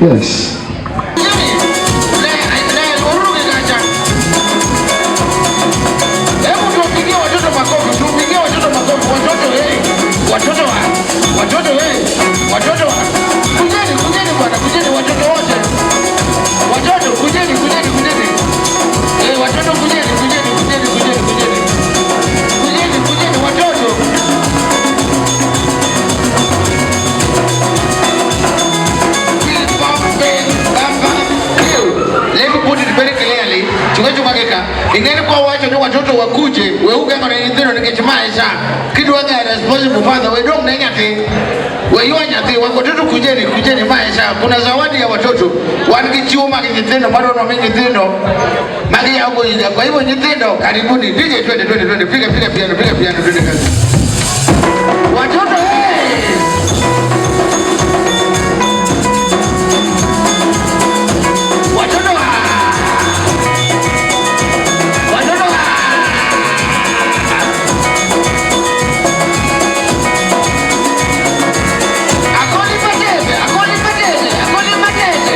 Yes. Hebu tuwapigie watoto makofi, tupigie watoto makofi, watoto eh, watoto wa, watoto eh, watoto wa. Kujeni, kujeni bwana, kujeni watoto wote. Watoto kujeni, kujeni, kujeni. Eh, watoto kujeni, kujeni, kujeni, kujeni, kujeni. Kujeni, kujeni watoto. Let me put it very clearly. Chunga chunga keka. Ingeni kwa wacho ni watoto wakuje weuge ngone nyithindo nikech mae sa kidwa ga responsible father we dong ne nyathi we ywa nyathi watoto kujeni kujeni mae sa kuna zawadi ya watoto wan gi chiwo mag nyithindo madwa mi nyithindo magi yawo higa kwa hivyo nyithindo karibuni DJ twende twende twende piga piga piano piga piano twende kazi watoto hey! Watoto wa watoto wa Akoli matete, akoli matete, akoli matete.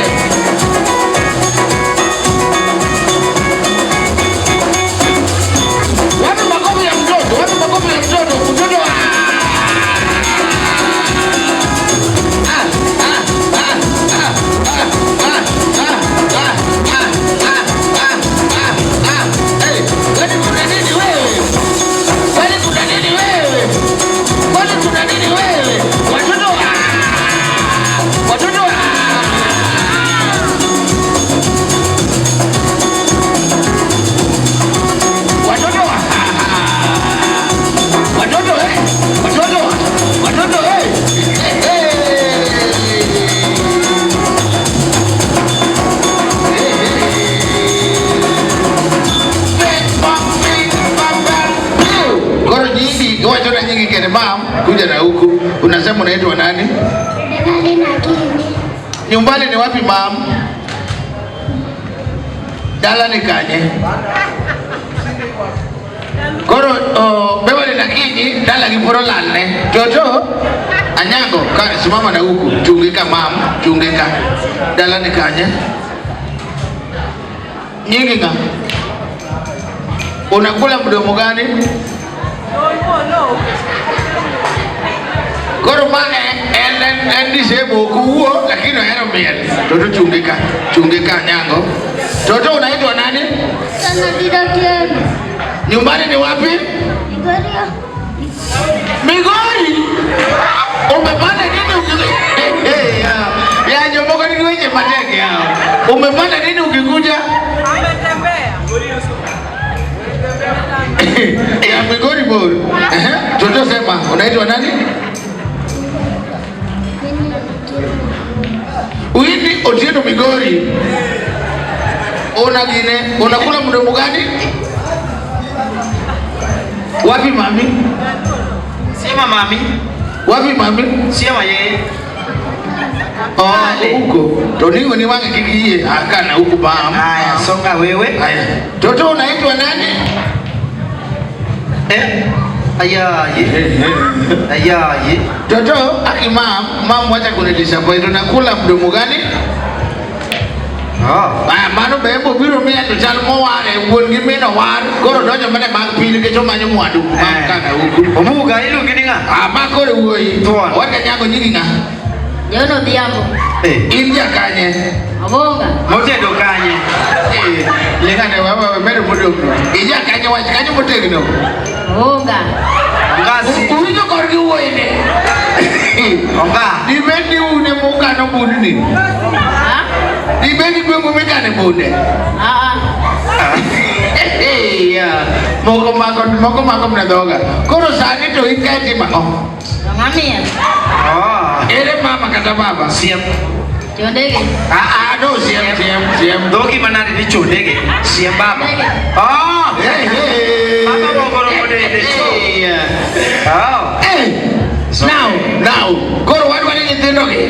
Wapi makofi ya mtoto? Wapi makofi ya mtoto? Mtoto wa Ah, ah, ah, ah, ah, ah, ah, ah, ah, ah, ah, ah, ah. Hey, kwani kuna nini wewe? Kwani kuna nini wewe? Kwani kuna nini wewe? Watoto wa watoto wa watoto wa watoto eh watoto watoto eh eh. Koro nyingi iwacho na nyingi kene mam kuja na huku unasema unaitwa nani? Beverly na Kini. Nyumbani ni wapi mam? Dala ni kanye? Koro oh, Beverly na Kinyi dala gi poro lalne. Toto Anyango ka simama na huku chungika mam chungika. Dala ni kanye? Nyingi nga. Unakula mdomo gani? Koro ma en en en disable ok owuo lakini ohero miel. Toto chungika, chungika Anyango. Toto unaitwa nani? Sana Otieno. Nyumbani ni wapi? Migori. Migori. Umepanda nini ukikuja? Hey, ya, ya jomoko ni weche matek yao. Umepanda nini ukikuja? Ametembea. Ya Migori bor. Ehe, Toto sema, unaitwa nani? Winnie Otieno Migori. Ona gine, unakula mdomo gani? Wapi mami? Sema mami. Wapi mami? Sema yeye. Oh, huko. Tonigo ni wange kikie akana huku bam. Haya, songa wewe. Haya. Toto unaitwa nani? Eh? Ayaye. Ayaye. Toto, aki mam, mam wacha kunidisappoint. Unakula mdomo gani? Ah. Ah, mano be biro miya to chal mowar e wuon gi min owar. Koro donjo mana bang' pi nikech omanyo mwandu bang' kana uku. Omuga iluongi ni ng'a? Ah, ma koro wuoyi. Thuon. Wadga nyago nyingi ng'a? John Odhiambo. Eh. In jakanye? Abonga. Motedo kanye? Eh, ling'ane wewe medo modong'no. Ija kanye wach kanyo motegno. Abonga. Ngasi. Uwinjo korgi wuoyi ni. Onga. Dibed ni un ema ukano bundni. Ha? Dibed ni gweng'u mikane bunde. Ah ah. Yeah. Moko mako moko mako mana dhoga. Koro sani to in kae timo ang'o? Ngamia. Ah. Ere mama kata baba? Siem. Chondege. Ah ah, no siem siem siem. Dhogi manade ni chondege. Siem baba. Ah. Hey, hey. Baba moko romo dende. Yeah. Ah. Hey, now, now, koro wadwa ni nyithindogi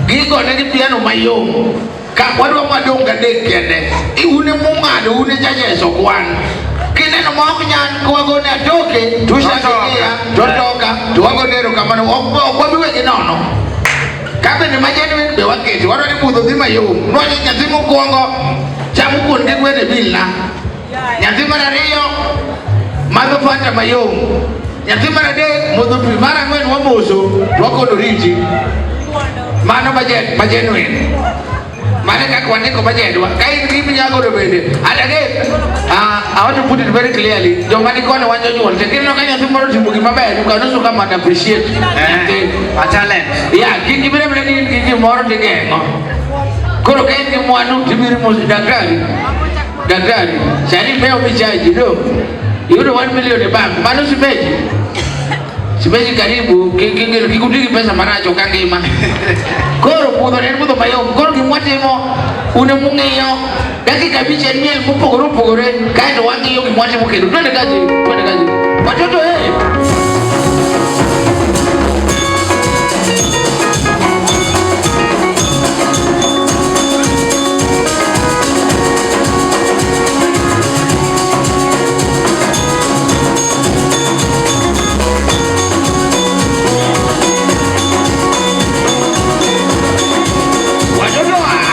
gigone gi piano mayom. Ka wadwa madong' gadek kende. Un emung'ado, un e judges ok wan. Kineno ma ok nyal wagone atoke, tushangilia, totoka, to wagone erokamano, ok ok wabi wegi nono. Ka bende ma genuine be waketi, wadwa ni budho dhi mayom. Nwacho nyathi mokwongo chamo kuon gi gweno e bilna. Nyathi mar ariyo madho fanta mayom. Nyathi mar adek modho pi. Mar ang'wen wamoso to wakono riti. Mano budget ma genuine. Mano e kaka wandiko bajedwa. Ka in gi minyagodo bende. And again, I want to put it very clearly. Joma ni koni wan jonyuol. Te kineno ka nyathi moro otimo gima ber, you can also come and appreciate. Eh. A talent. Yeah, kik ibed abeda ni in gi gimoro tigeng'o. Koro ka in gi mwandu tibiro mos daktari. Daktari, sani mewo michaji do. Iyudo 1 million e bank, mano simeji. Simeji karibu, kik uti gi pesa marach ok angima. Koro budho ne en budho mayom. Koro gima watimo, un emung'iyo dakika abich en miel mopogore opogore, kaeto wang'iyo gima watimo kendo. Twende kazi, twende kazi. Watoto eh! Watoto ah!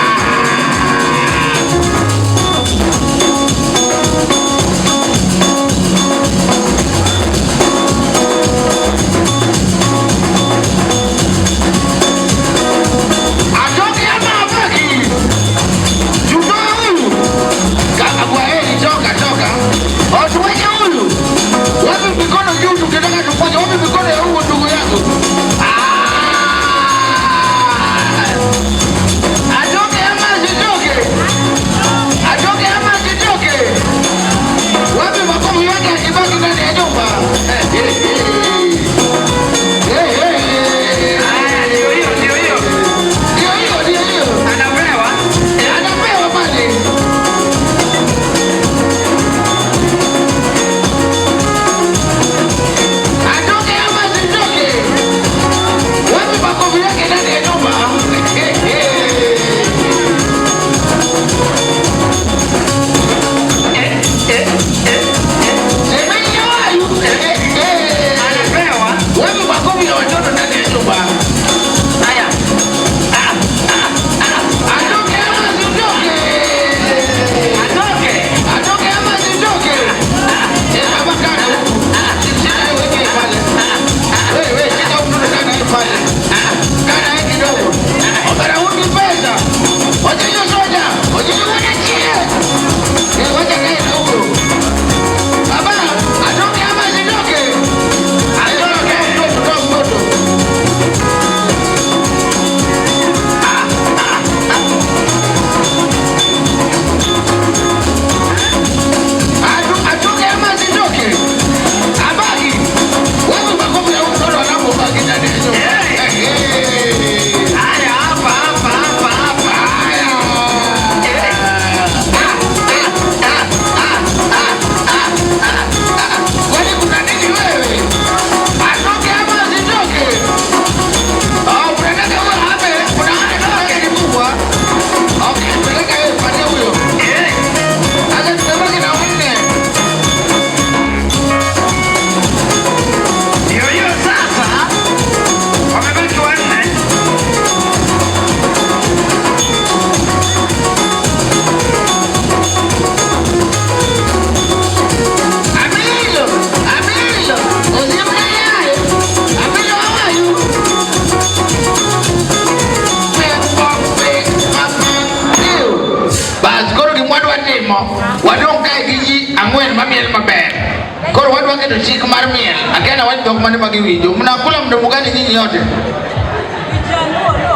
keto chik mar miel. Akia na wach dhok mane ma giwinjo. Mnakula mdomo gani nyinyi yote?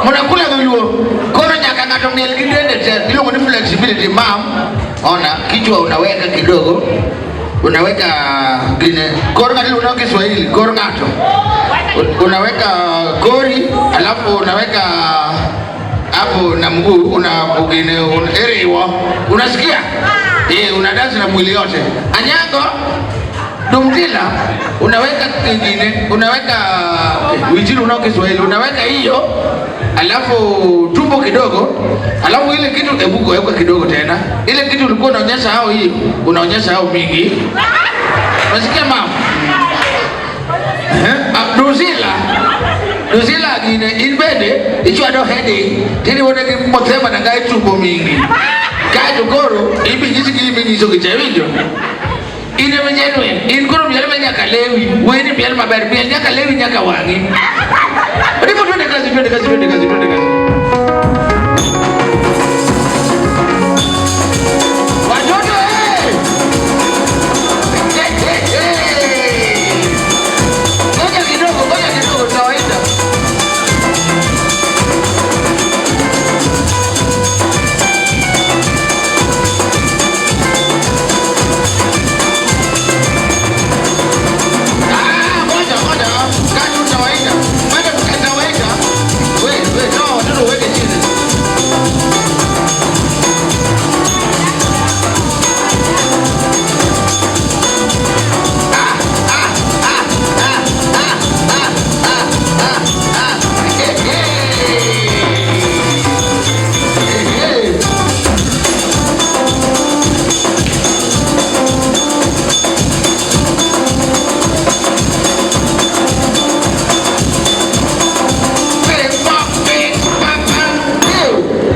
Mnakula dholuo. Koro nyaka ng'ato miel gi dende te. Iluongo ni flexibility. Mam, ona kichwa unaweka kidogo. Unaweka gine. Kor ng'ato iluongo ni Kiswahili, kor ng'ato. Unaweka kori, alafu unaweka hapo na mguu una ugine un, eriwo. Unasikia? Eh, una dance na mwili yote. Anyango Dumtila unaweka kingine, unaweka wijini unao Kiswahili, unaweka hiyo alafu tumbo kidogo, alafu ile kitu ebuko weka kidogo tena. Ile kitu ulikuwa unaonyesha hao hiyo, unaonyesha hao mingi. Unasikia mama? Eh, ah, Duzila. Duzila gine in bende ichwado heading tiriwone gi mothema na ngai tumbo mingi. Kaeto koro ibi nyisi gi imi nyiso gi cha iwinjo? In ema genuine. In koro miel ma nyaka lewi. Weni miel maber. Miel nyaka lewi nyaka wang'i. Ndipo twende kazi, twende kazi, twende kazi, twende kazi. Watoto eh! Hey, hey, hey! Ngoja kidogo, ngoja kidogo tutawaita. Ah, ngoja, ngoja. Kaa tu tutawaita. Ngoja tutawaita. We, we, toa watoto uweke chini. Ah, ah, ah, ah, ah, ah, ah, ah, ah. Hey, hey. Hey, hey. Ping, pong, ping, pam, pam, piu.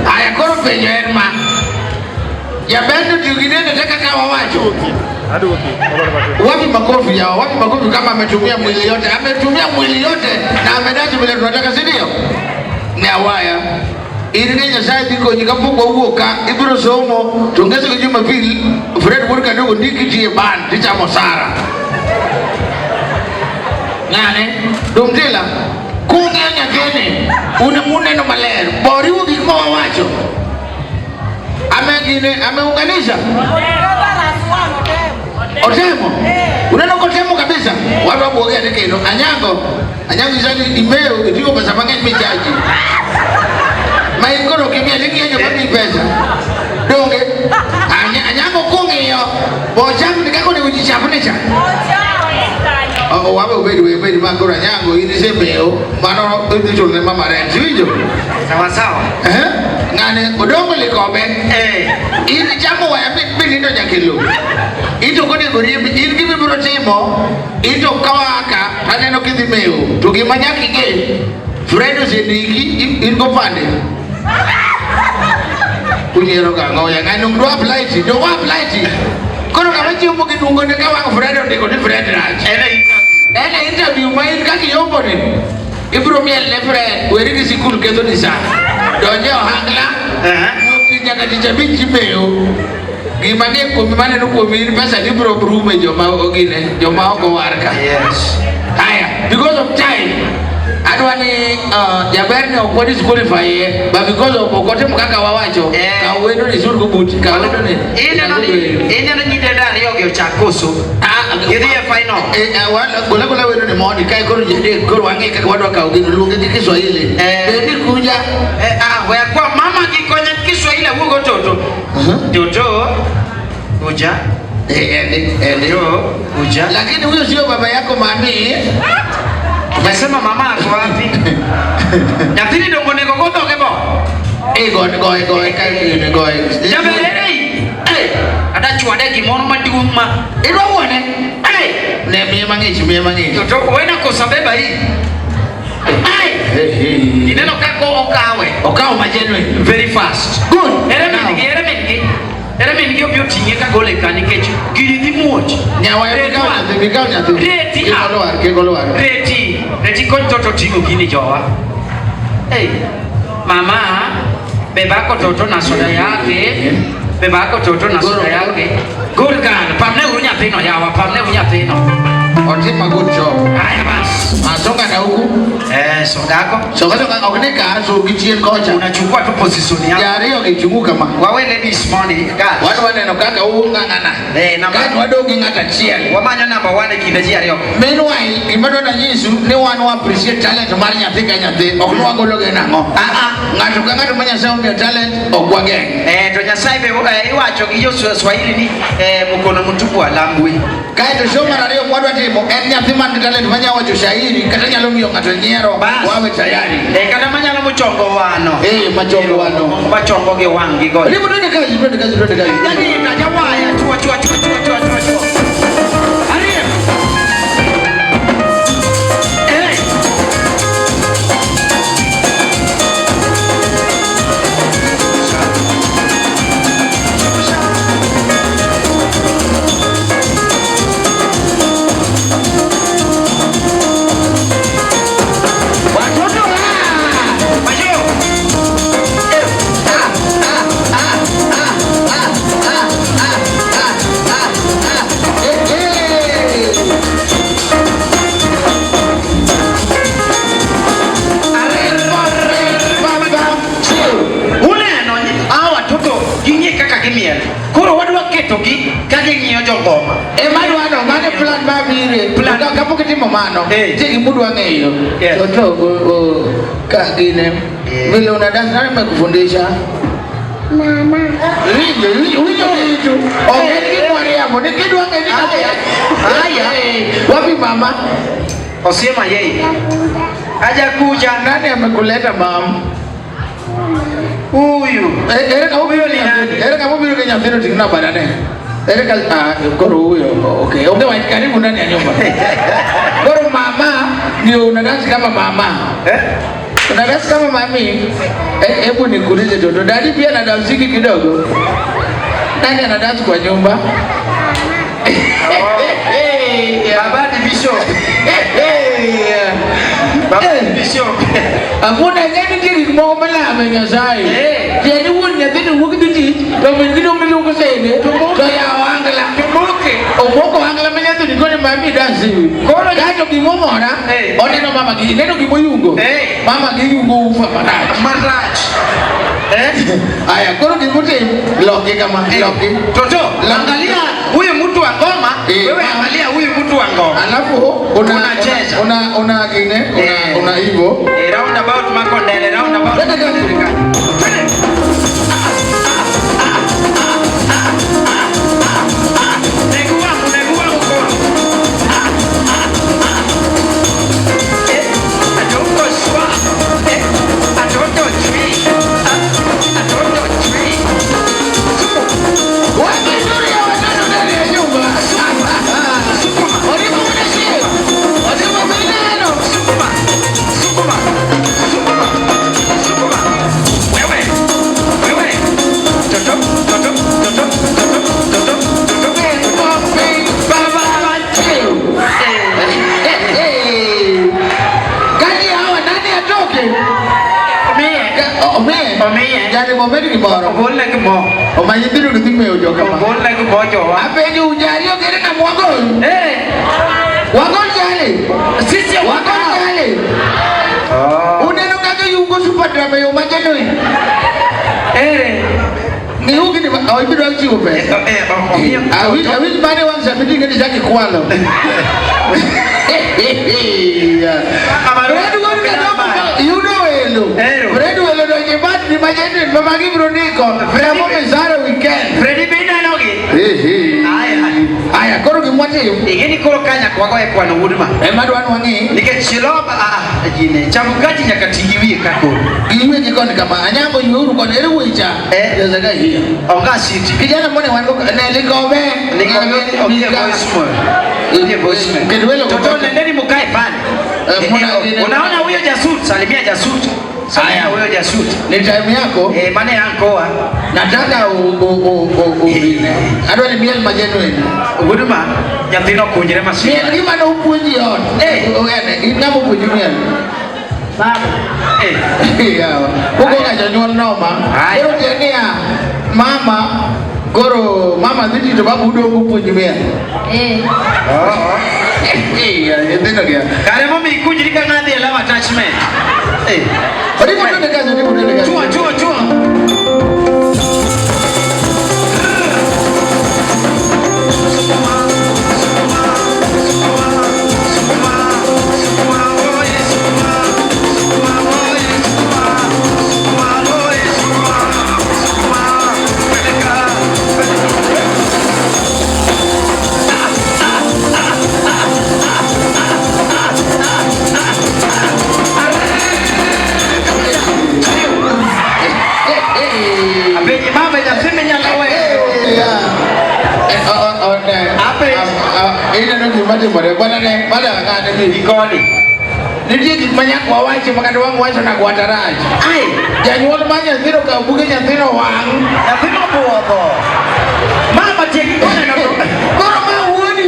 Haya, koro penjo en ma. Jaber to tiyo gi dende te kaka wawacho. Wapi makofi yao? Wapi makofi kama ametumia mwili yote? Ametumia mwili yote na amedachi vile tunataka, si ndio? Nyawaya. In ni Nyasaye dhi konyi kapok wawuok ka, ibiro somo to ngeso gi Jumapil, Fred wuod Kadogo ndiki tie ban tichamo sara. Ng'ane, Dumtila, kung'iyo nyathini, un uneno maler, boriwo gik ma wawacho. Amegine, ameunganisha. Otemo. Uneno kotemo kabisa. Watu wabuoge ni kendo. Anyango, Anyango isani imeo iting'o pesa mang'eny michaji. Ma in koro kimiel ing'iyo joma miyi pesa. Donge? Anyango kung'iyo, bo cham ni kaka onego ji chapni cha. Oh, wabe obed we bed ma koro Anyango in isemewo, mano idhi chulo ne mama rent. Iwinjo? Sawa sawa. Eh? Ng'ane odongo likobe. Eh. In ichamo waya mi nindo nyaka e lowo. In to konego riembi, in gima ibiro timo, in to kawaka taneno kidhi mewo. To gima nyaka ing'e, Fred osendiki, in gopande. Unyiero gang'o ya ng'ani ok dwa apply ti, to wa apply ti. Koro ng'ama chiemo giduongo ne ka wang' Fred ondiko ni Fred rach. En e En e interview ma in kaka iyombo ni. Ibiro miel ne Fred, weri gi sikul ketho ni sa. Donje ohangla, wuok tich nyaka tich abich imewo. Gima nie kuomi maneno kuomi in pesa ni biro rume joma ogine, joma ok owar ka. Yes. Haya, because of time, adwa ni jaber ni ok wadisqualify ye, but because of ok otimo kaka wawacho, Eh. kaw wendo ni sur go buti, kaw wendo ni. Ineno ni ineno nyithindo ariyo gi ochak koso. Ah, Gidhi e final. Eh, eh, gola gola wendo ni mondi, kae koro ji adek, koro wang'e kaka wadwa kawo gino, luonge gi Kiswahili. Eh. Bende kuja. Eh, ah, we kwa mama gi konya Kiswahili awuogo toto. Toto kuja. Eh, ende, ende. Toto kuja. Lakini huyo sio baba yako mami. Umesema mama ako wapi? Nyathini dongo onego go dhoge bo. Eh, go, go, go, ka, go. Jaber ere. Eh, ada chwade gimoro maduong' ma. Idwa wuone? Eh, Ne miye mang'ich, miye mang'ich. Toto wena kosa beba hii. Ai, Eh, eh. ineno kako okawe. Okawo ma genuine. Very fast. Good. Ere min gi, ere min gi. Ere min gi obi oting'e ka gole ka nikech gini dhi muoch. Nyawaya mikawo nyathi, mikawo nyathi. Reti Kik ah. olwar, kik olwar. Reti, reti kony toto ting'o gini jowa. Hey, mama, bebako toto na soda yake. Bebako toto na soda yake. Good girl, pamne uru nyathino yawa, pamne uru nyathino. Otimo a good job. Haya basi. Asonga na huku. Eh, songako. Songa songa ok ni ka so gi chien kocha. Unachukua tu position yako. Jariyo gi chungu kama. Wawe ladies morning girls. Wadwa neno kaka ung'ang'ana. Eh, namba- Kaeto wadong' gi ng'at achiel. Wamanyo namba 1 e kind ji ariyo. Meanwhile, gima dwa nanyisu ni wan wa appreciate talent mar nyathi ka nyathi. Ok ni wagolo gi nang'o. Ah ah. Ng'ato ka ng'ato ma Nyasaye omiyo talent ok wageng'. Eh, to Nyasaye be iwacho gi jo Swahili ni mkono mtupu halambwi. Kaeto show mar ariyo mwadwa timo en nyathi man gi talent manyalo wacho shairi kata nyalo miyo ng'ato nyiero Bas. wawe tayari. Eh, kata manyalo mochongo wano. Eh, machongo wano. Machongo gi wang' gi go. Ripo twende kazi, twende kazi, twende kazi. Yaani najawaya chua chua chua chua chua chua chua. Ariyo. Eh. Watoto ah! Mayo. Eh, eh. Bam, bam, chill. Uneno hawa watoto ging'e kaka gimiel. Koro wadwa ketogi ka ging'iyo jongoma. Ema dwano, mano e plan mabire. Plan. To kapok itimo mano, Eh. nitie gima ng'eyo. Yes. Toto, ka gine. Eh. Vile una dance, nani amekufundisha? Mama. Winjo, winjo, winjo winjo. Ok en gima riambo, ni kidwa ng'e ni Aya. Aya. Eh, Wapi mama? Osema yeye. Hajakuja. Nani amekuleta mam? Huyu. Eh, Ere kama Huyo ni nani? Ere kama obiro gi nyathino ting'na badane. Ere ka ah, koro huyo. Okay, onge wach karibu ndani ya nyumba. Koro mama ndio una dance kama mama. Eh? Una dance kama mami. Eh, hebu nikuulize toto, daddy pia ana dance kidogo? Nani ana dance kwa nyumba? Baba ni bishop. Baba ni bishop. Hakuna ng'eni nitie gik moko malame Nyasaye. Eh. Tiende wuon nyathini wuok dhi tich, to min gi dong' miluongo sende, to yawo angla. Tomoke. Omoko angla ma nyathini koni mami dansi. Koro- Kaeto gimomora, Eh. oneno mama gi, ineno gimoyungo. Eh. Mama gi yungo ufa marach. Marach. Eh? Aya, koro gimotim, loki kama, loki. Toto, angalia huyu mtu wa ngoma, Eh. wewe angalia huyu mtu wa ngoma. Alafu una Unacheza. una una gine, una Eh. una hivyo. Eh, roundabout Makondele, roundabout. Twende kazi. Twende. Miguu wangu, miguu wangu koro. Eh, atoto shwa. Eh, atoto chui. Ah, atoto chui. Wapi nzuri ya watoto ndani ya nyumba? Sukuma. Walimu mnashie. Walimu mineno. Sukuma, sukuma, sukuma, sukuma. Wewe, wewe. Toto, toto, toto, toto, toto, toto. Baba, Kati ya hawa nani atoke? Omiye. Omiye. Omiye. Jani momed gimoro. Ogolne gi mo. Omany nyithindo gi dhi mewo joka ma. Ogolne gi mo jowa. Apenjo ujari ogere na mwagol. Eh, Wagol jali. sisi Wagol jali. Oh. Uneno kaka yungo super drama yo majanoi. Ere. Ng'iu gini oh ibiro chiwo pesa. Eh, eh, omiye. Awinj awinj mane wang' sama iting'e ni chak ikwalo. Fred wuod Kadongo yudo welo. Ero. Fred welo donjo e bat ni majanoi ma magi biro ndiko. Remo Misara weekend. Fredi be ineno gi? Aya. Aya koro gima watim Ing'e ni koro ka nyaka wago e kwano wuod ma. ema dwa ni wang'i Nikech Chiloba, ah, gine, Chabukati nyaka ti gi wiye ka koro. giwe gi koni kama Anyango yweuru koni ere wuoyi cha. Eh. There's a guy here. Onga siti. Kijana mone wan go ne likombe. Likombe omiye voicemail. Omiye voicemail. Kendo welo Toto nendeni mukae pale. Eh, muna- Unaona huyo jasut, salimia jasut. Salimia Aya. huyo jasut. Ni time yako. Eh, mane ankoa. Nataka u u u u u adwa ni miel ma genuine. Wuod ma nyathino kunjre masira. Miel gima ne opuonji e ot. Eh. Ogene, in ng'ama opuonji miel. Baba. Eh. Yawa. Ugo ga jonyuol noma. Aya. Koro tiende niya, mama koro mama dhi tich to babu udong' opuonji miel. Eh. Oh. Nyithindo gi. Kare momi ikunjri ka ng'adhi e love attachment. Eh. Odipo twende kazi, odipo twende kazi. Chua, chua, chua. Apenji mama nyathi minyalo weyo. Ineno gima timore bwana ne bwana ng'ane ni Ikoni. Nitie gik ma nyaka wawachi ma kata wang' wacho na gwata rach. Ai, Janyuol ma nyathino okawo buge nyathino wang'. nyathino buodho. Mama tieki koneno to. Koro ma wuodi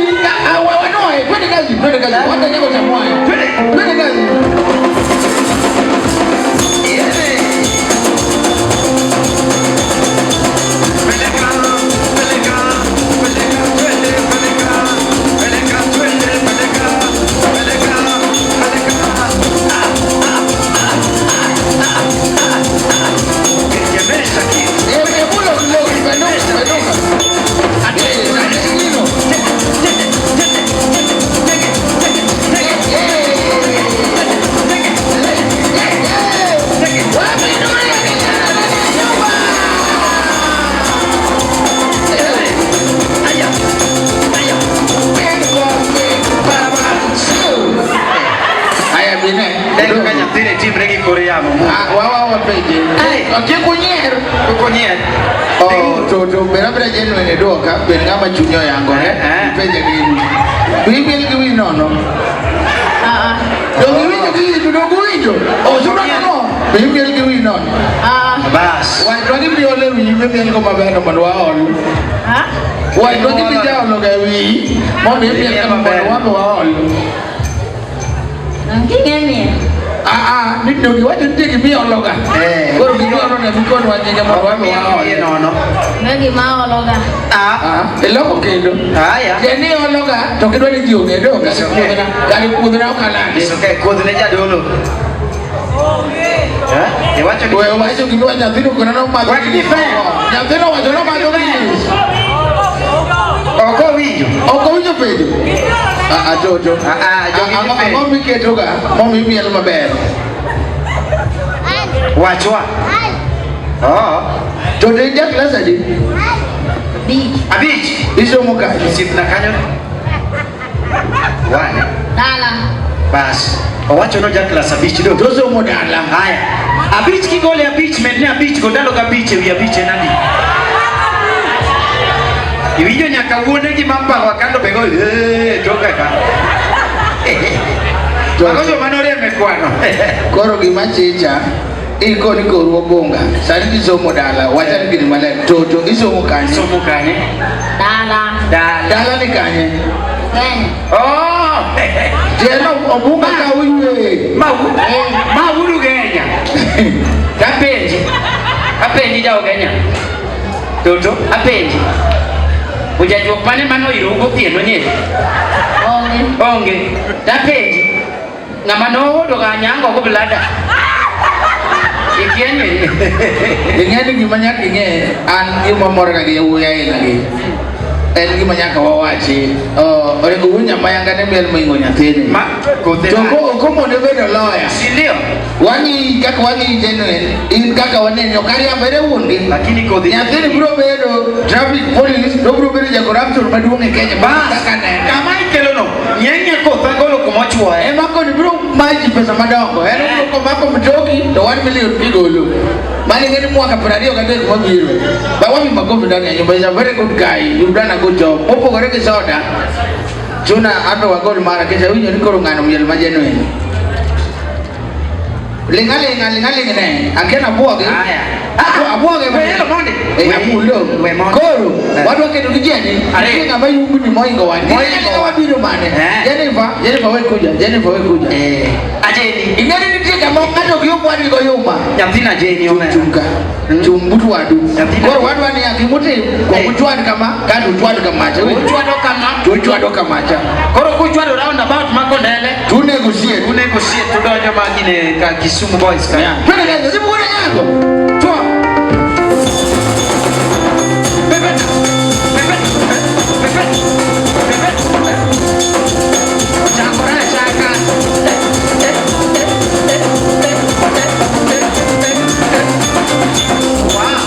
wanoe twende kazi twende kazi wanda nyako cha mwayo. Twende. Twende kazi. Eh, bulo kidogo, imenuka, imenuka. Eh, nino. Aya bine. Neno ka nyathini timre gi kor yamo. Ah, wa wapenje. Ai. Kik unyier. Kok onyier. Oh, to bed abeda genuine duoka, bed ng'ama chunye oyangore, Eh. ipenje gini. Be imiel gi wiyi nono? Ah, Donge iwinjo gi itu, donge uwinjo? Oh, sura nono. Be imiel gi wiyi nono? ah, Bas. Wachwa ni bi ole wiyi mimiel go maber no mondo waol. ah. Wachwa ni bi jaolo ga wiyi mondo imiel go mondo wabe waol. Donge ing'e miel? Ah, ah, ni donge iwacho nitie gima iologa. Eh. Koro gima iolo ne bikonwa nyinge mondo wabe Miel waol. wiye nono. Onge gima aologa. Ah. Ah, iloko kendo. Haya. Tiende ni iologa to kidwa ni ji ong'e donge. It's okay. Kare puodhona ok alande. It's okay. Kuodh ne jadolo. Eh? Iwacho ni We wacho gima nyathino kono nomadho. Wach ni fair. Nyathino wacho nomadho gini. Ok owinjo. Ok owinjo penjo. Ah, ah, Jojo. Ah, ah, jogi Ang'o ni penjo. ang'o miketoga momiyo imiel maber? Wachwa. Oh. To ne ja klas adi? Abich. Abich. Isomo kanye? Osiepna kanyo. Wane. Dala. Bas. Owacho no ja klas abich do. To osomo dala. Haya. Abich kigole abich medne abich gondalo gabich ewi abich en adi? Iwinjo nyaka wuone gi mampawa kando be go eh toka ka. Mago joma noriem e kwano. Koro gima chicha ikoni koru obunga. Sani kisomo dala, wachani gini maler. Toto isomo kanye? Somo kanye? Dala. Dala. Dala ni kanye? Kenya. Oh! Tieno obunga ka uywe. Ma ma wudu Kenya. Apenji. Apenji ja Kenya. Toto apenji. Ujajuok mane mano iru gotieno nyeri? Onge. Onge. Tapenji. Ng'ama noodo ga nyango go blada. Ikia nyeri. Ing'e ni gima nyaka ing'e, an gima morga gi yawuoyi aina gi. En gima nyaka wawachi. Oh, onego wuo nyamayanga ne miel mohingo nyathini. Ma kothe. To ko komone bedo lawyer. Si ndio? Wang'i kaka wang'i genuine, in kaka waneni, ok ariambere wuon gi. Lakini kodhi. Nyathini biro bedo traffic police, to obiro bedo ja corruption maduong' e Kenya. Bas. Kaka nene. Kama ikelo no, ng'eng'e koth agolo kuma ochuoye. Ema koni biro maji pesa madongo. En obiro komako mtoki to 1 million kigolo. Mani ng'eni mwaka 23 mabiro. Ba wapi makofi ndani ya nyumba. He's a very good guy. You've done a good job. Mopogore gi soda. Chuna abe wagol mara kisha winjo ni koro ng'ano miel ma genuine. Linga linga linga linga ne. Akia abuogi. Aya. Abuogi. We elo mondi. Eh, amulo. We mondi. Koro, Eh. wadwa keto gi jeni. Ariyo. Nitie ng'ama yungni moingo wan. Moingo Moingo wabiro mane. Eh. Jennifer, Jennifer we kuja, Jennifer we kuja. Eh, Ajeni. Ing'eni nitie kama ng'ato gi omwani go yuma. Nyathina Jeni omera. Chunga. Chung but wadu. Nyathina- Koro wadwa niya gimotim, kuong Eh. uchwad kama, kato uchwad kamacha. Uchwado kama. To uchwado kamacha. Koro kuchwado round about makondele. To negotiate. Unegotiate tudonjo magine ka Kisumu Boys ka. Yeah. Twende kazi, simuone nyango. Toa. Pepe. Pepe. Pepe. Pepe. Chakora chaka. Wow.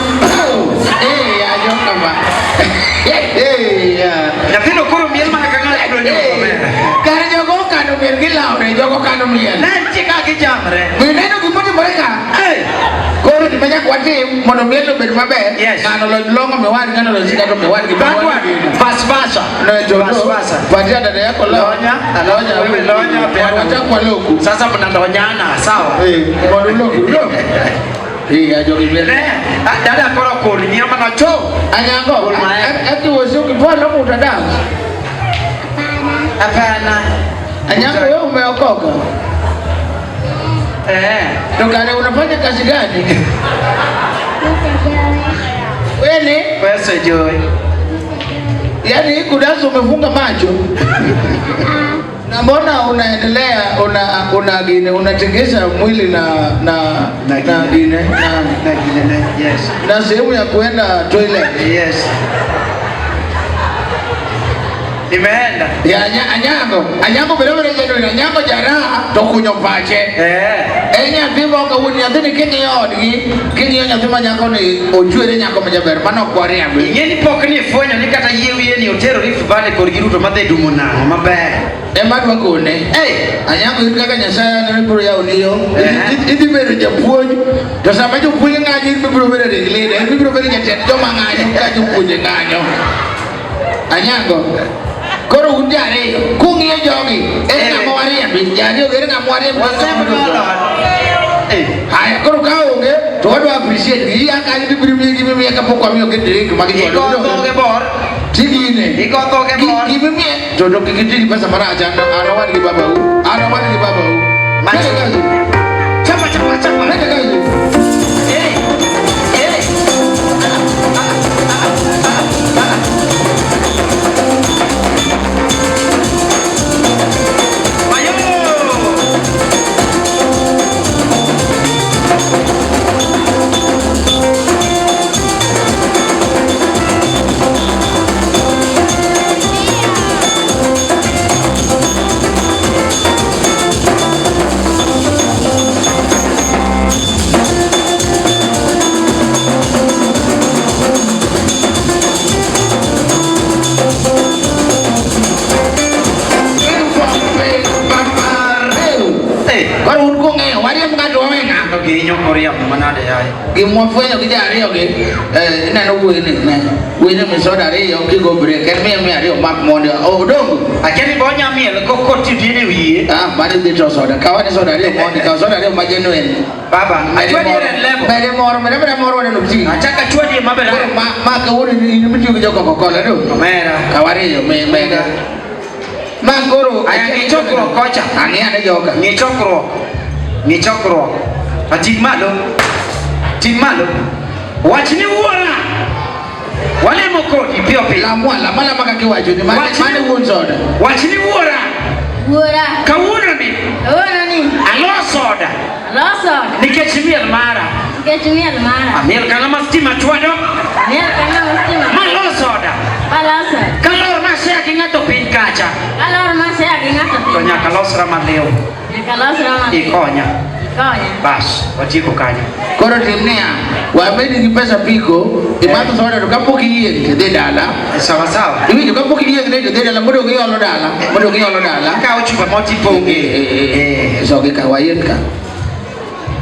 Eh, ayo kama. Eh, ya. Nyathino koro miel mana ka ng'ato donjo omera. Kar jogo okano miel gilawre, jogo okano miel. Ne nitie kaka gijamre. Be ineno gimotimore ka? Hey. Koro gima nyaka watim mondo miel obed maber, Yes. ng'ano lony long'o miwad, ng'ano lony sika to miwad gi That one, vice versa. Ne jogo, Vice versa. patia dada yako Lonya, lonya, wewe lonya, peana. Wachakwa loku. Sasa mnalonyana, sawa? Eh, mondo uloku, uloku. Eh, ajogi miel. Ne, ah, dada koro koni nyama na cho. Anyango, Gol ati wasuki pona muta dance. Hapana. Anyango, wewe umeokoka. Eh. To kare unafanya kazi gani? Wewe ni Pesa joy. yaani hii kudansi umefunga macho na mbona unaendelea una una gine unatingisha mwili na na Na na gine. gine na Na gine na yes. na sehemu ya kuenda toilet Yes. Nimeenda. ya Anyango Anyango bere bere jeno Anyango jaraha to kunyo pache Eh. en nyathi moko wuon nyathini king'iyo odgi king'iyo nyathi ma nyako ni ochwere nyako ma jaber mano ok wariambi Ing'e ni pok ni ifwenyo ni kata yie wiye ni otero Rift Valley kod giruto madhi dumo nang'o maber. ema dwa kone Hey. Anyango in kaka Nyasaye aneno ibiro yawoni yo Eh. idhi bedo japuonj to sama jopuonj ng'anyo in biro bedo ring leader in biro bedo jatend joma ng'anyo ka jopuonje ng'anyo Anyango koro un ji ariyo kung'iyo jogi ere Eh. ng'ama wariembi ji ariyo ere ng'ama wariembi Wasemlolo. Eh. Haya koro ka onge to wadwa appreciate gi iya kanyo tibiro miyi gimimiye kapok wamiyo gi drink ma Igo gichwado dhoge bor. tigine Igo dhoge bor. gimimiye to to kik iti gi pesa marach an an owadgi babau an owadgi babau Macho. Twende kazi. Chapa chapa chapa. Twende kazi. Eh. Eh. Ayo. Eh. Koro un kung'eyo wariemb ng'ato wawe ng'a To gihinyo koriambo manade yaye. gimwafwenyo gi ji ariyo gi eh, ineno wuoyini ne wuoyini mi soda ariyo kigo break en miye miya ariyo mak mondi odongo Akia ni bonya miel kotidine wiye. ah mano dhi to soda kaw ane soda ariyo mondi kaw soda ariyo ma genuine Baba, Mede achwadi moro red level. mede moro mede mede moro waneno ji Achaka chwadi maber. Koro ma ma kawuono in mitiyo gi jo Coca-Cola do Omera. kaw ariyo me mede ma koro Aya, ng'i chokruok kocha. ang'i ane joka Ng'i chokruok. Ng'i chokruok. Ating malo. Ting malo. Wach ni wuora. Walemo kodi piyo piyo. lamwa lama lama kaka iwacho ni mane Wach ni- mane wuon soda Wach ni wuora. Wuora. Kawuono ni Kawuono ni alo soda aloso nikech miel mara. nikech miel mara. Amiel kana ma stima chwado. Miel kana stima. Malo soda. Aloso. Kalor masea gi ng'ato piny kacha. Kalor masea gi ng'ato To piny. nyaka losra maliw. Nyaka losra maber. Ikonya. Konya. Bas, watieko kanyo. Koro tim niya, wabedi gi pesa piko, imadho soda to kapok iyieng' to idhi dala. Sawa sawa. Iwinjo kapok iyieng' to idhi dala modong' iolo dala, modong' iolo dala. Akawo chupa motiponge. Eh, sogi ka wayien ka.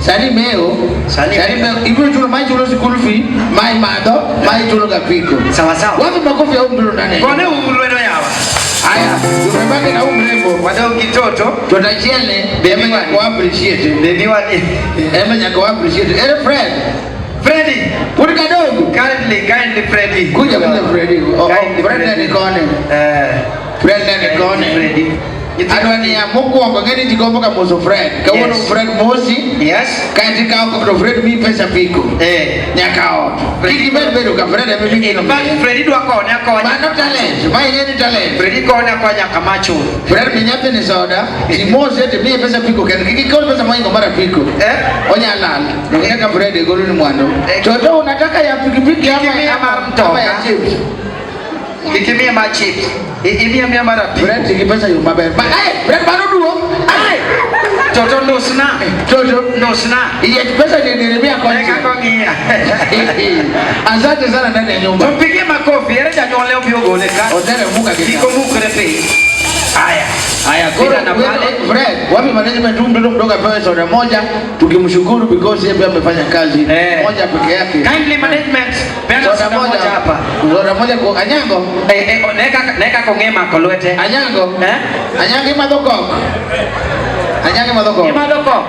Sani mewo, Sani sani mewo, ibiro chulo ma ichulo school fee, ma imadho, ma ichulo ga piko. Sawa sawa. Wapi makofi ya huyu mtoto ndani? Gone uru lwedo yawa. Haya, tumebaki na huyu mrembo. Wadong' gi toto. To achiel ne, ema nyaka wa appreciate. Baby wani. Ema nyaka wa appreciate. Ere Fred, Freddy. pud kadogo. Kindly, kindly Freddy. Kuja kuja Freddy. Oh, oh, Kindly Fred ne ni kone. Eh. Fred ne ni kone. Freddy. Adwa niya mokwongo ng'eni ji gombo ga moso Fred. Kawuono Yes. Fred mosi, Yes. kaeto ikawo to Fred miyi pesa piko. Eh. Nyaka ot. Kik ibed bedo ka Fred ema ibiro In fact, miye. Freddy dwa konye akonya. Mano talent, ma ing'e ni talent. Freddy konye akonya kama chul. Fred mi nyathini soda, timose timiye pesa piko kendo kik ikol pesa mohingo mar apiko. Eh? Onya lal. Donge kaka Fred golo ni mwandu. Eh. Toto unataka ya pikipiki ama Kik imiya mar mtoka. ama ya chips? Kik imiya mar chips. Imiya miya mar apiko. Fred tigi pesa yo maber. Ba ai, Fred mano duong'. Ai, Toto nusna. Toto Nusna. iye pesa ni nilimia Eka konchi. kong'iya. Asante sana ndani ya nyumba. Tumpigie makofi. Ere janyuol ne obi ogole ka. Otere muka Kik kika. omukre piny. Haya. Haya, koro Pita na pale. Fred, wapi management tu mtoto mdogo apewe soda moja tukimshukuru because yeye pia amefanya kazi Eh. moja peke yake. Kindly management. Peana Soda soda moja hapa. Soda moja kwa Anyango. Eh, eh, neka kong'e mako lwete. Anyango. Eh? Anyango imadho kok. Anyango imadho kok. Imadho kok.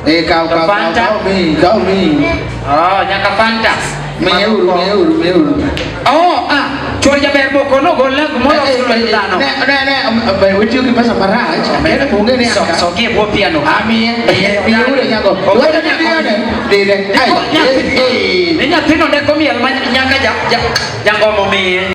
Eh, kaw kaw kaw Fanta. kaw mi, kaw mi. Oh, nyaka Fanta. Miyeuru, miyeuru, miyeuru. Oh, ah, chuor jaber moko nogol ne gimoro Eh, eh, lwet dhano. Ne, ne, ne, witiyo gi pesa marach. Kendo onge ni So, aka. so gie bwo piano. Ah, miye, miye, miyeuru Anyango. Wacho ni diyone. Dire. Ai, eh, eh. Ni nyathino ne komiel ma nyaka jangomo miye.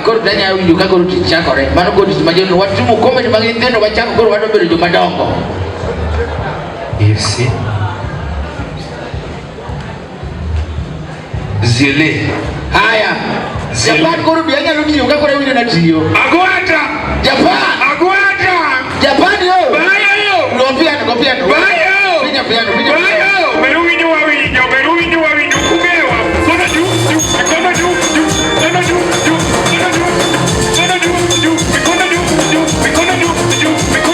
Koro danya winjo ka koro tich chakore. Mano koro tich majono watimo comedy mag nyithindo machako koro wadwa bedo joma dongo. You see? Zile. Haya. Japan koro be anyalo tiyo ka koro awinjo natiyo. Agwata! Japan! Agwata! Japan yo! Bayo yo! Go piano, go piano. Bayo! Pinya piano, pinya piano. Bayo! Meruwinjo wawinjo, meruwinjo wawinjo kugewa. Kono ju, ju, kono ju, ju, kono ju, ju, kono ju, kono ju, ju, kono ju, ju, kono ju, ju,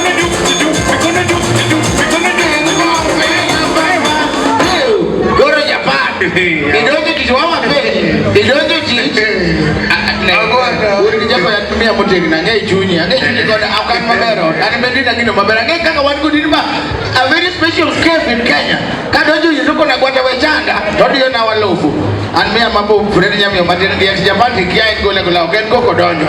Idonjo tich wawa penji. Idonjo tich. Wuod gi jako yan miya motegno ang'e chunyi ang'e chunyi kod ok an maber ot an bende na gino maber ang'e kaka wan kod ma a very special case in Kenya kadonjo ir to kona gwata we chanda to odiyo na walufu an miya mabo Fred nyamiyo matin gi ex Japan kia en gole gola ok en koko donjo.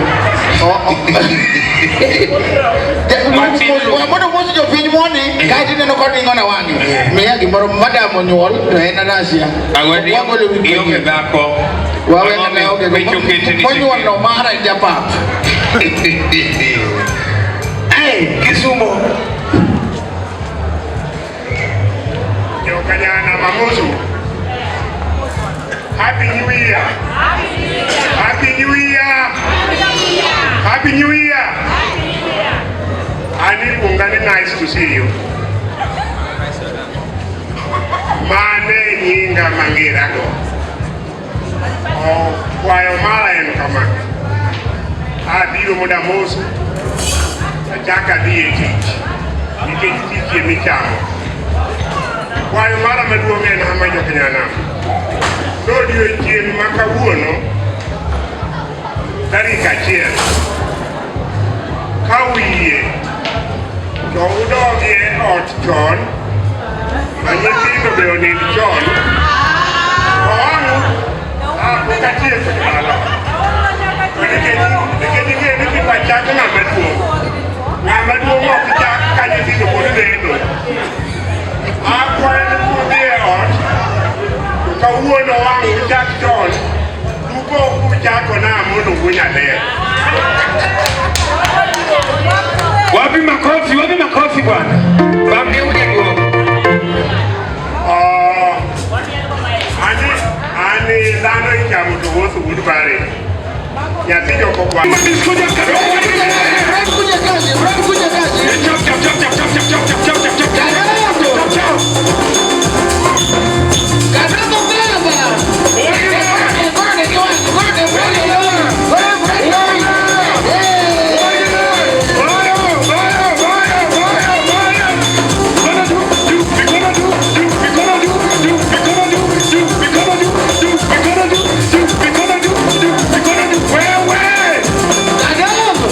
Mondo mos jopiny moni kaeto ineno kodingo na wang'e miya gimoro madam onyuol to en Anasia. Agwadi Wagolo wi ionge dhako. Wawe Ang'o kata onge mi oketni monyuol no mara en japap. Hey, Kisumo. Jokanyana Mamusu. Happy New Year. Happy New Year. Happy New Year. Ani Ungani, nice to see you. Mane nyinga mangirago. Oh, kwayo mara en kama. Abiro mondo amosu. Achak adhi e tich. Nikech tich emichamo. Kwayo mara maduong' en hama jokanyana. Odiochieng' ma kawuono tarik 1 ka uyie to udogi e ot chon ma nyithindo be onind chon to ang' pok atieko jodala nikech ing'eyo ni kidwa chak ng'ama duong' ok chak ka nyithindo pod nindo. Akwayo ni kudhi e ot to kawuono wang' uchak chon dupo kuchako na mondo wuonyaler. Wapi makofi? Wapi makofi bwana? Bambi uje duogo. Oh, ani dhano ichamo to wuotho wuod bare nyathi joko kwa Brad kuja kazi, Brad kuja kazi. Chap chap chap chap chap chap chap chap chap chap. Kadogo. Chap chap. Kadogo baba. Goro ne kiwango, goro ne Brad. Goro Brad. Eh. Boyo, boyo, boyo, boyo, boyo. Mikono juu, juu, mikono juu, juu, mikono juu, juu, mikono juu, juu, mikono juu, juu, mikono juu, juu, mikono juu, juu, mikono juu. Wewe! Kadogo.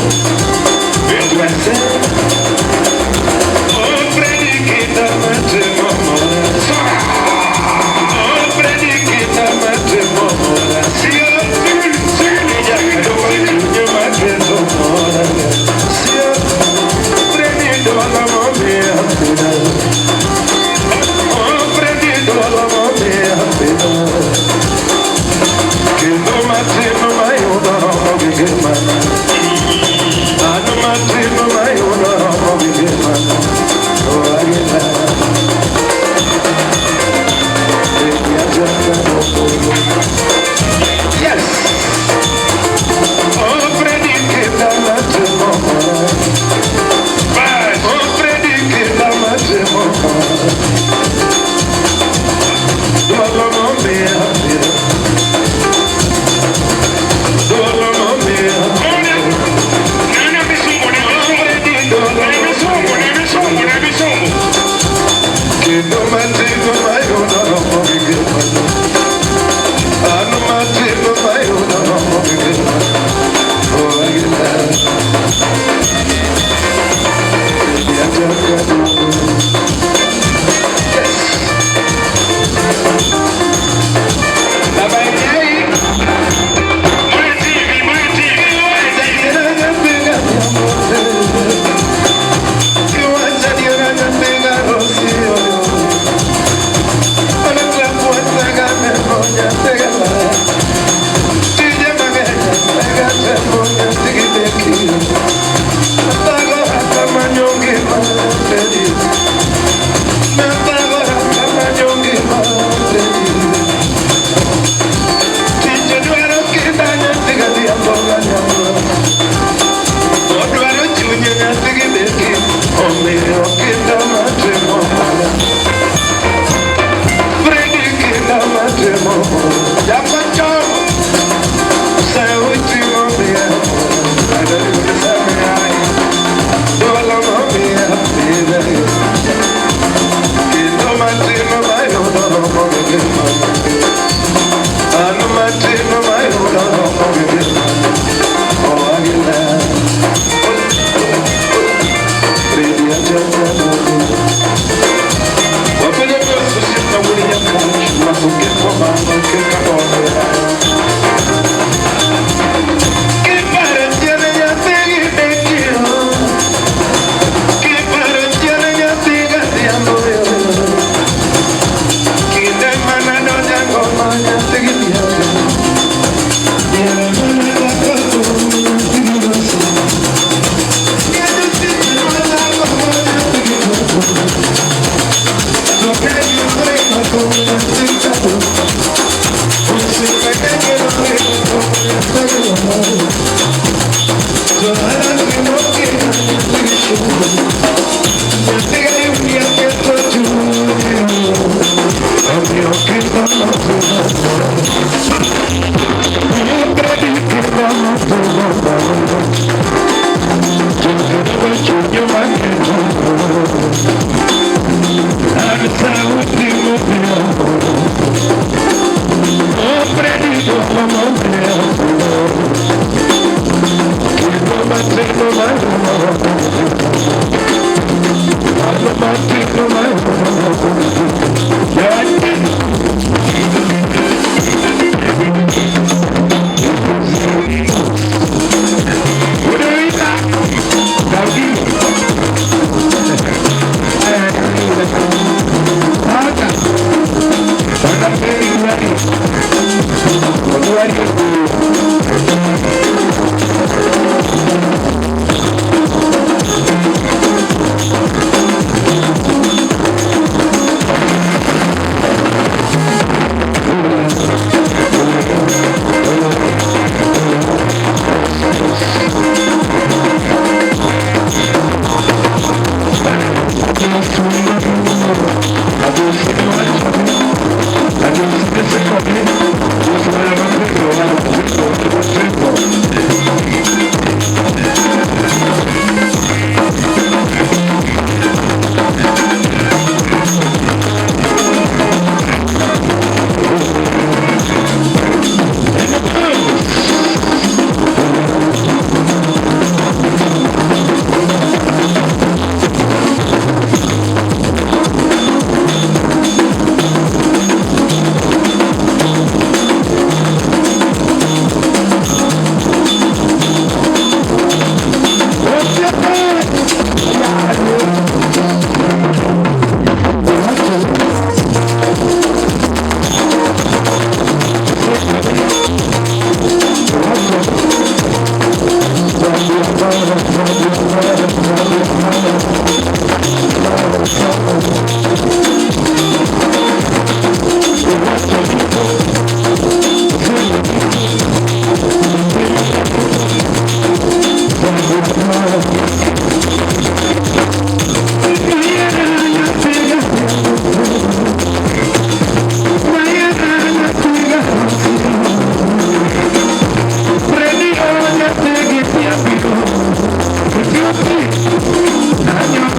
Thank you.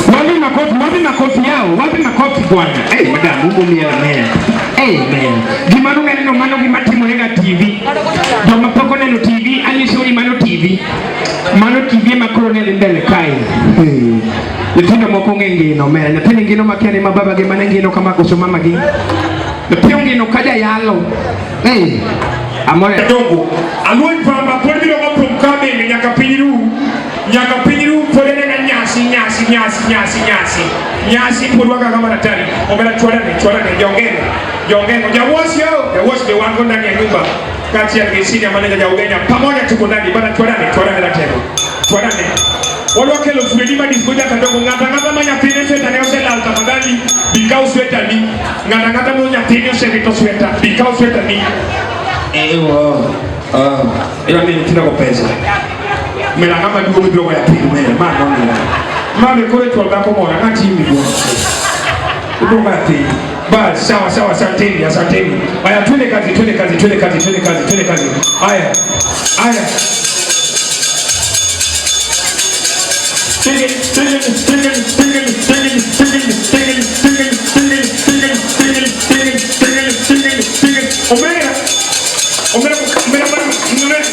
Wapi makofi? Wapi makofi yao? Wapi makofi bwana? Eh, madam, Mungu mia mea. Amen. Gima nung'eneno mano gima timore ga TV. Joma pok oneno TV, anyiso ni mano TV. Mano TV ema koro ne dhi mbele kae. Hmm. Nyithindo moko ong'e ngino, omera. Nyathini ngino makia ni ma babagi mane ngino kama koso mamagi. Nyathi ongino ka jayalo. Hey. Amore. Dongo. Aluoch pamba pod biro go thum ka bende nyaka piny ru. Nyaka piny ru pod en ena nyasi nyasi nyasi nyasi nyasi. Nyasi pod waka kama daktari. Omera chwalane chwalane jongeno. Jongeno jawuosi yo. Jawuosi be wan go ndani ya nyumba. Kaachiel gi senior manager ja Ugenya pamoja tuko ndani bana chwalane chwalane ratego. Chwalane. Wadwa kelo Fredi Madis goja kadogo ng'ata ng'ata ma nyathine sweta ne oselal tafadhali bikaw sweta ni. Ng'ata ng'ata ma nyathine osewito sweta bikaw sweta ni. Ewo. Ah, ila mimi nyithindo go pesa. Mera ng'ama duogo ibiro goyo apil mera, ma ang'o ni? Ma be koro ichwalo dhako moro, ang'a timi bwana? Ibiro goyo apil. Bas, sawa sawa, asanteni, asanteni. Haya, twende kazi, twende kazi, twende kazi, twende kazi, twende kazi. Haya. Haya. Tingin, tingin, tingin, tingin, tingin, tingin, tingin, tingin, tingin, tingin, tingin, tingin, tingin, tingin, tingin. Omera. Omera, omera, omera, omera.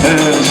Thank you.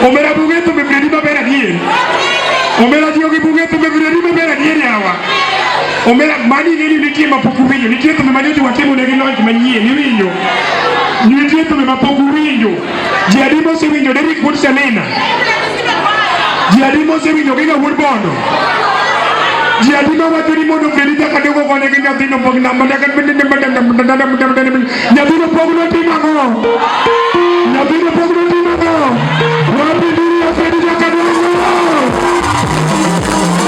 Omera buge thumbe Fredi maber adier. Omera tiyo gi buge thumbe Fredi maber adier yawa. Omera mani ing'e ni nitie mapok uwinjo, nitie thumbe manyocha watimo negi launch manyien, iwinjo? Nitie thumbe mapok uwinjo. Ji adi mosewinjo Derrick wuod Selina? Ji adi mosewinjo Giga wuod Bondo? Ji adi mawacho ni mondo Fredi Jakadongo ogone gi nyathino pok nyathino pok notimo ang'o? Nyathino pok notimo ang'o? Wapi nduru ya Fredi Jakadongo?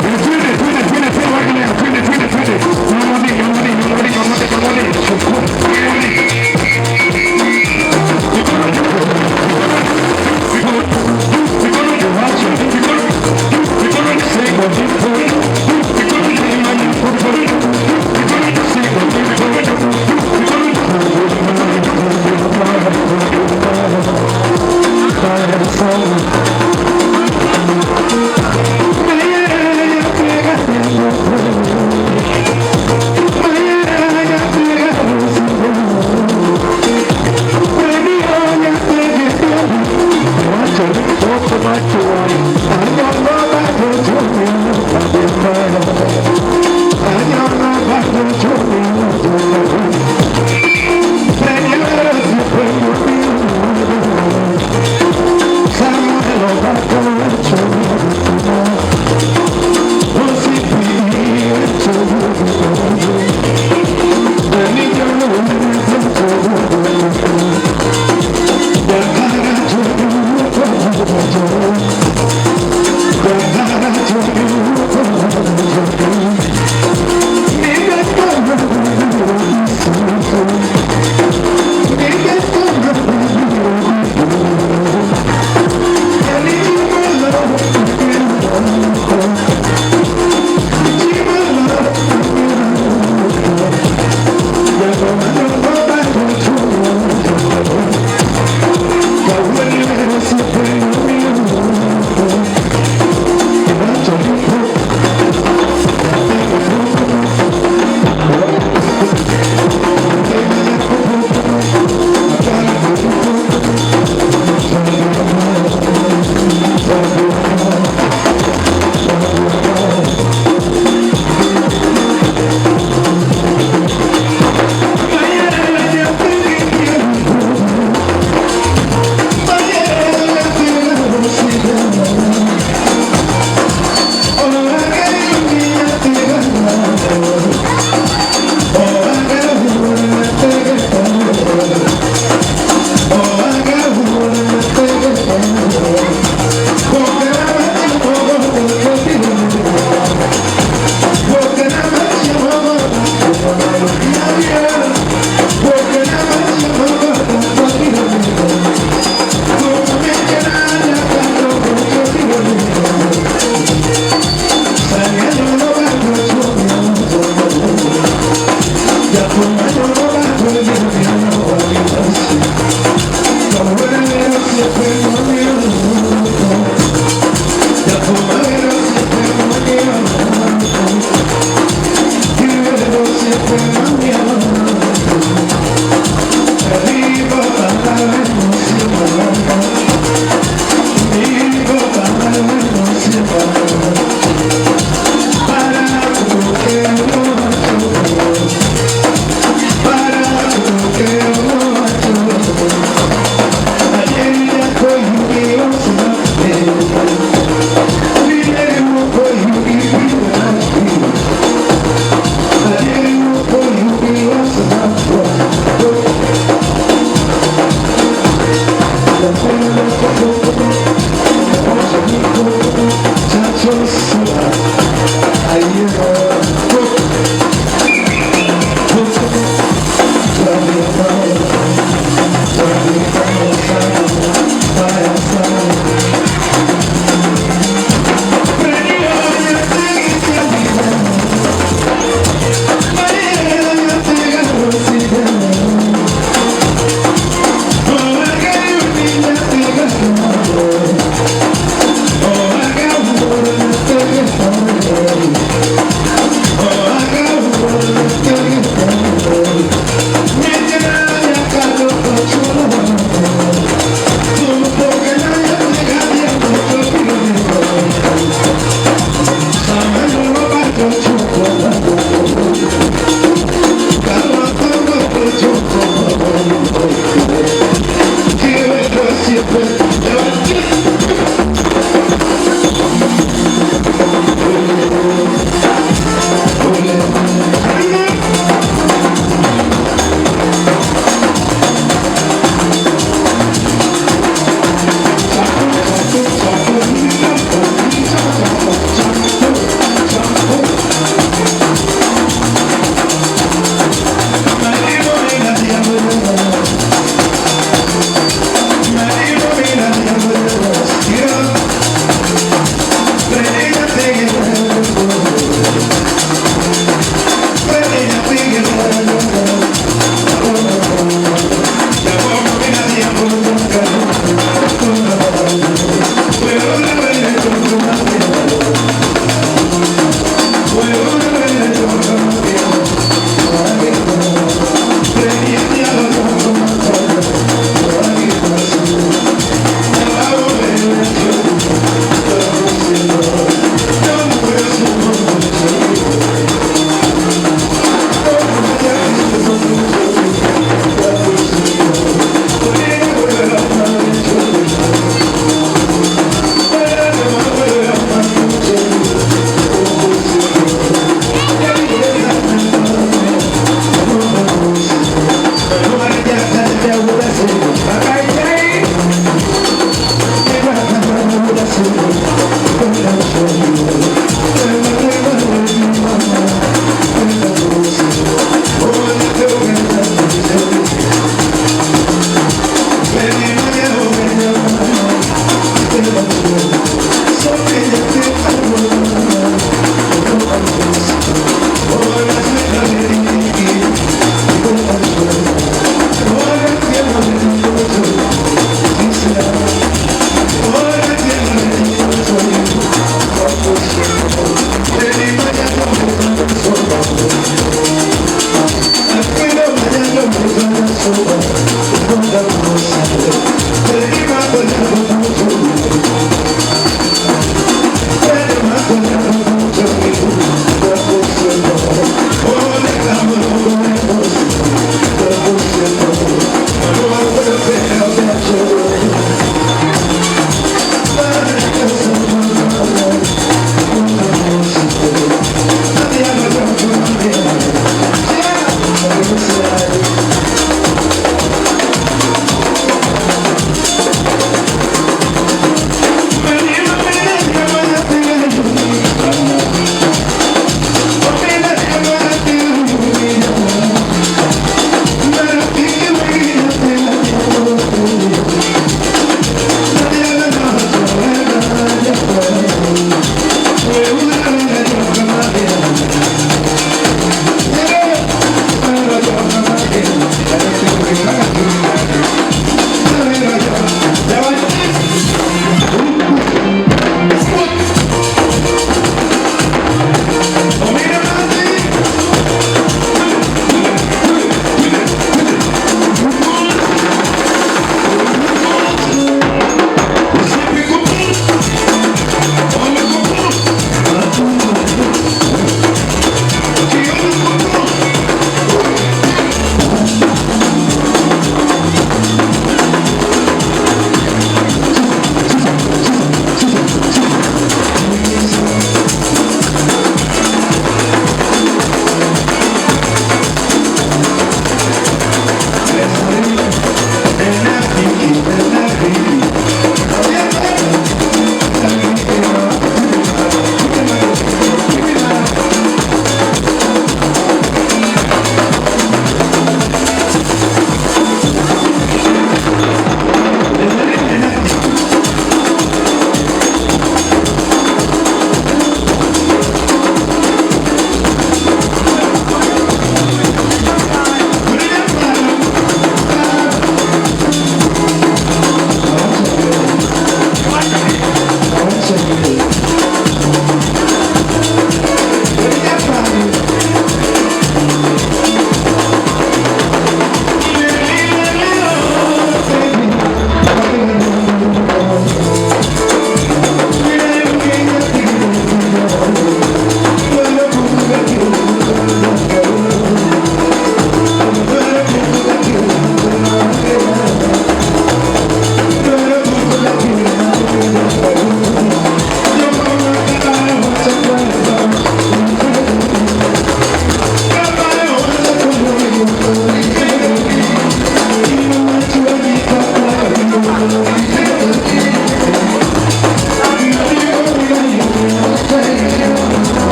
Twende, twende, twende, twende, wagine, twende, twende, twende. Nyamodi, nyamodi, nyamodi, nyamodi, nyamodi.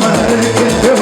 Maria.